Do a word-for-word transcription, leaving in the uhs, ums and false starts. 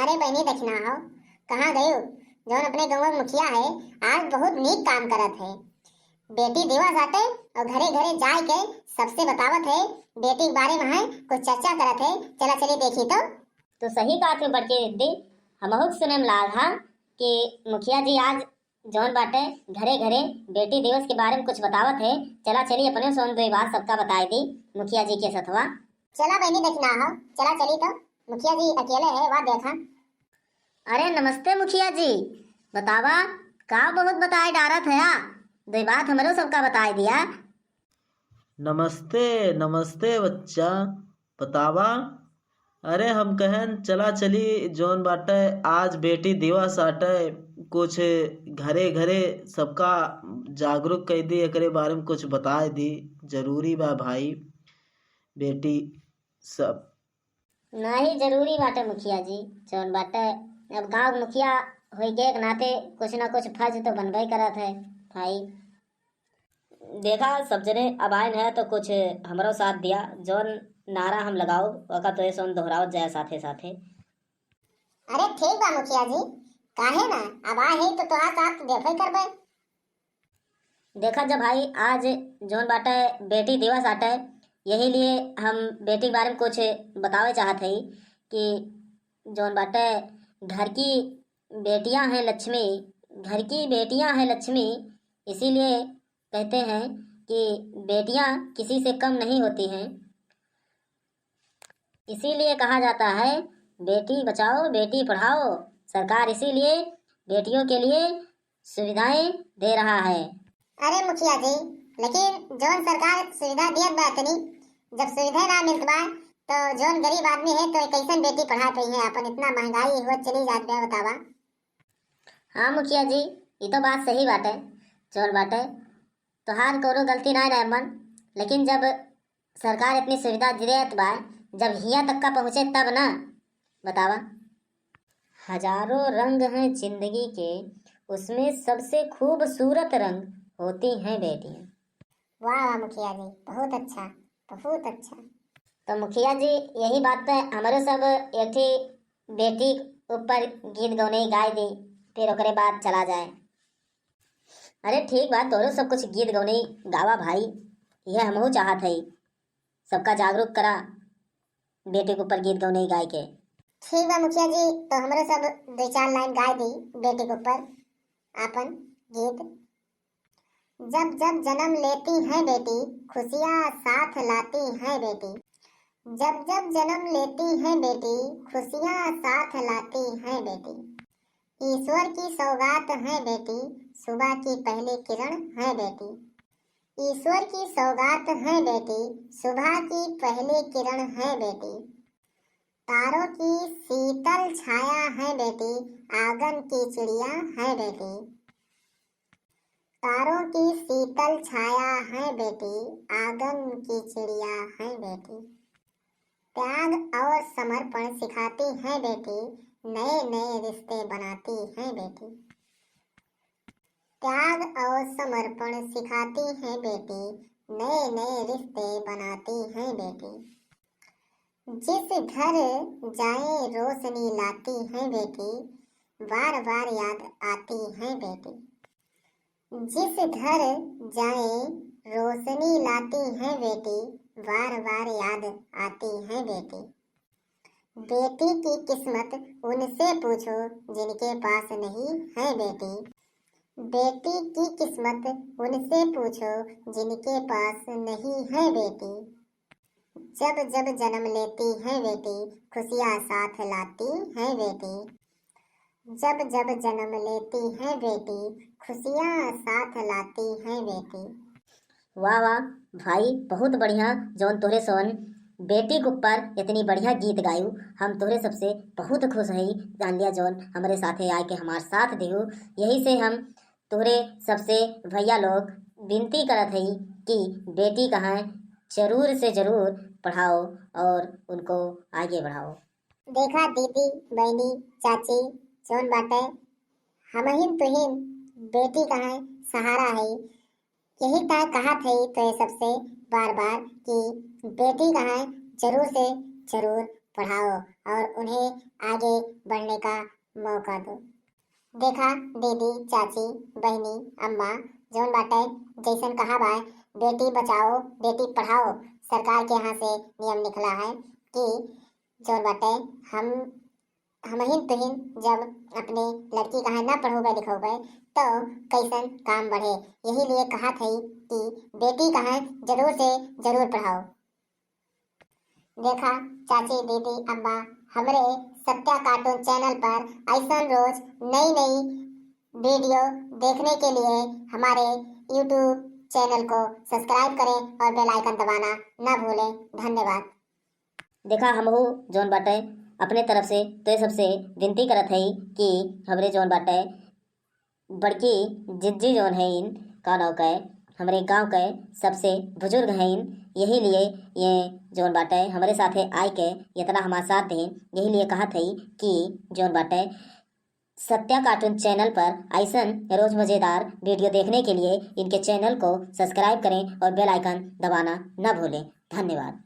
अरे बहिनी दखिना हो, कहाँ गयो? जौन अपने गाँव के मुखिया है, आज बहुत नीक काम करत है। बेटी दिवस आटे और घरे घरे जाए के सबसे बतावत है, बेटी के बारे में है कुछ चर्चा करत है। चला चली देखी तो। तो सही कहत है बड़की दीदी, हमहू के सुने में लाग हा कि मुखिया जी आज जौन बाटे घरे घरे बेटी दिवस के बारे में कुछ बतावत है। चला चली अपने सोन दो बात सबका बताए दी मुखिया जी के सथवा। चला बहिनी दखिना हो, चला चली तो। मुखिया जी अकेले है, वह देखा। अरे नमस्ते मुखिया जी, बतावा का बहुत बताए डारत है, दो बात हमरो सबका बताए दिया। नमस्ते, नमस्ते बच्चा, बतावा। अरे हम कहन चला चली जौन बाटे आज बेटी दिवस आटे, कुछ घरे घरे सबका जागरूक कर दी, एकरे बारे में कुछ बताए दी। जरूरी बा भाई, बेटी सब। नहीं जरूरी बाटे मुखिया जी, जौन बाटे अब गाँव मुखिया होइके एक नाते कुछ ना कुछ फर्ज तो बनबे करत है भाई। देखा सब जने अब आइन है तो कुछ हमरो साथ दिया, जौन नारा हम लगाओ ओका तोहे सोन दोहरावत जाए साथे साथे। अरे ठीक बा मुखिया जी, काहे ना, अब आ ही तो तोहार साथ देबे करबे। देखा जब भाई आज जौन बाटे बेटी दिवस आटे, यही लिए हम बेटी के बारे में कुछ बतावे चाहत हई कि जौन बाटे घर की बेटियां हैं लक्ष्मी, घर की बेटियां हैं लक्ष्मी, इसीलिए कहते हैं कि बेटियां किसी से कम नहीं होती हैं। इसीलिए कहा जाता है बेटी बचाओ बेटी पढ़ाओ। सरकार इसीलिए बेटियों के लिए सुविधाएं दे रहा है। अरे मुखिया जी, लेकिन जौन सरकार सुविधा दियत बा इतनी, जब सुविधा ना मिलत बा तो जौन गरीब आदमी है तो कैसन बेटी पढ़ा पई है अपन, इतना महंगाई हुआ चली जात बा, बतावा। हाँ मुखिया जी, ये तो बात सही बाटे, जौन बाटे तोहार कोनो गलती ना है मन, लेकिन जब सरकार इतनी सुविधा देत बा, जब हिया तक का पहुँचे तब ना, बतावा। हजारों रंग हैं जिंदगी के, उसमें सबसे खूबसूरत रंग होती हैं बेटियां। वाह वाह मुखिया जी, बहुत अच्छा, बहुत अच्छा। तो मुखिया जी यही बात पे हमरो सब एक ठी बेटी ऊपर गीत गौनई गाय दी, फिर ओकरे बाद चला जाए। अरे ठीक बा, तोरो सब कुछ गीत गौनई गावा भाई, यह हमहू चाहत हई सबका जागरूक करा बेटी के ऊपर गीत गौनई गाय के। ठीक बा मुखिया जी, तो हमरो सब दो चार लाइन गाय दी बेटी के ऊपर आपन गीत। जब जब जन्म लेती हैं बेटी, खुशियाँ साथ लाती हैं बेटी। जब जब जन्म लेती हैं बेटी, खुशियाँ साथ लाती हैं बेटी। ईश्वर की सौगात हैं बेटी, सुबह की पहली किरण हैं बेटी। ईश्वर की सौगात हैं बेटी, सुबह की पहली किरण हैं बेटी। तारों की शीतल छाया हैं बेटी, आंगन की चिड़िया हैं बेटी। तारों की शीतल छाया हैं बेटी, आंगन की चिड़िया हैं बेटी। त्याग और समर्पण सिखाती हैं बेटी, नए नए रिश्ते बनाती हैं बेटी। त्याग और समर्पण सिखाती हैं बेटी, नए नए रिश्ते बनाती हैं बेटी। जिस घर जाए रोशनी लाती हैं बेटी, बार बार याद आती हैं बेटी। जिस घर जाए रोशनी लाती हैं बेटी, बार बार याद आती हैं बेटी। बेटी की किस्मत उनसे पूछो जिनके पास नहीं है बेटी। बेटी की किस्मत उनसे पूछो जिनके पास नहीं है बेटी। जब जब जन्म लेती है बेटी, खुशियाँ साथ लाती है बेटी। जब जब जन्म लेती है बेटी, खुशियाँ साथ लाती है बेटी। वाह वाह भाई, बहुत बढ़िया जौन तोहरे सोन बेटी के ऊपर इतनी बढ़िया गीत गायू। हम तोहरे सबसे बहुत खुश हई, जान लिया जौन हमरे साथे आए के हमार साथ देहू। यही से हम तोहरे सबसे भैया लोग विनती करत हई कि बेटी कहाँ जरूर से जरूर पढ़ाओ और उनको आगे बढ़ाओ। देखा दीदी, बहनी, चाची, जौन बाटे, हमहिन तुहिन बेटी कहाँ सहारा हई। यही ता कहत हई तो ये सबसे बार बार कि बेटी कहाँ जरूर से जरूर पढ़ाओ और उन्हें आगे बढ़ने का मौका दो। देखा दीदी, चाची, बहिनी, अम्मा, जौन बाटे जैसन कहा बाय, बेटी बचाओ, बेटी पढ़ाओ, सरकार के यहाँ से नियम निकला है कि जौन बाटे हम, हमहिन तुहिन जब अपने लड़की का है ना पढ़ोबे लिखोबे तो कैसन काम बढ़े। यही लिए कहा थई कि बेटी का है जरूर से जरूर पढ़ाओ। देखा चाची, दीदी, अम्मा, हमरे सत्या कार्टून चैनल पर ऐसन रोज नई नई वीडियो देखने के लिए हमारे YouTube चैनल को सब्सक्राइब करें और बेल आइकन दबाना ना भूलें। धन्यवाद। देखा, हमहू जौन बाटे अपने तरफ से तो ये सबसे विनती करत हई कि हमरे जौन बाटे बड़की जिज्जी जौन है इन का नाव के, हमरे गांव के सबसे बुजुर्ग हैं इन, यही लिए ये जौन बाटे हमरे साथे आए के इतना हमार साथ दें। यही लिए कहा थई कि जौन बाटे सत्या कार्टून चैनल पर ऐसन रोज मजेदार वीडियो देखने के लिए इनके चैनल को सब्सक्राइब करें और बेल आइकन दबाना न भूलें। धन्यवाद।